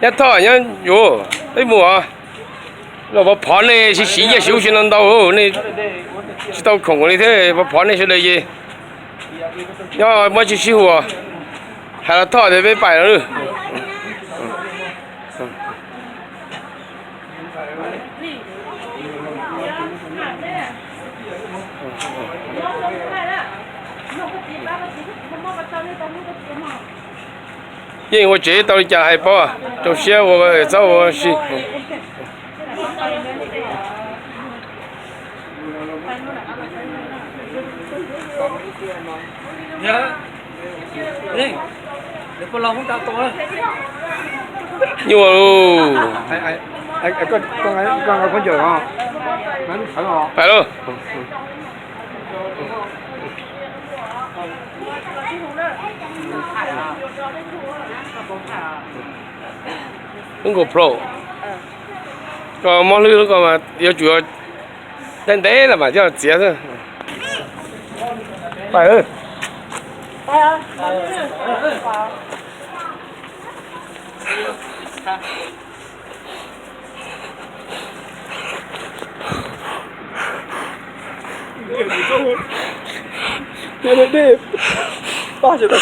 Nyab Thoj, nyob yuav peb mus os. Los pov phov nej siv siv nyiaj siv ub siv no ntau, nej tsis tau khoom li thiab, pov phov nej sawv daws ces nyob muab tsis sib hu. Hais los Thoj tias peb pais no. Yeej ua tsev tau li cas hais paub, rau siab ua txhob ua si. Nyuaj lus. Hais lauj. Lub GoPro, koj mob hlwb lub ko mas yuav tsum ntev ntev los mas coj txiav xwb. Pais. Dej, dej, paj tsis tau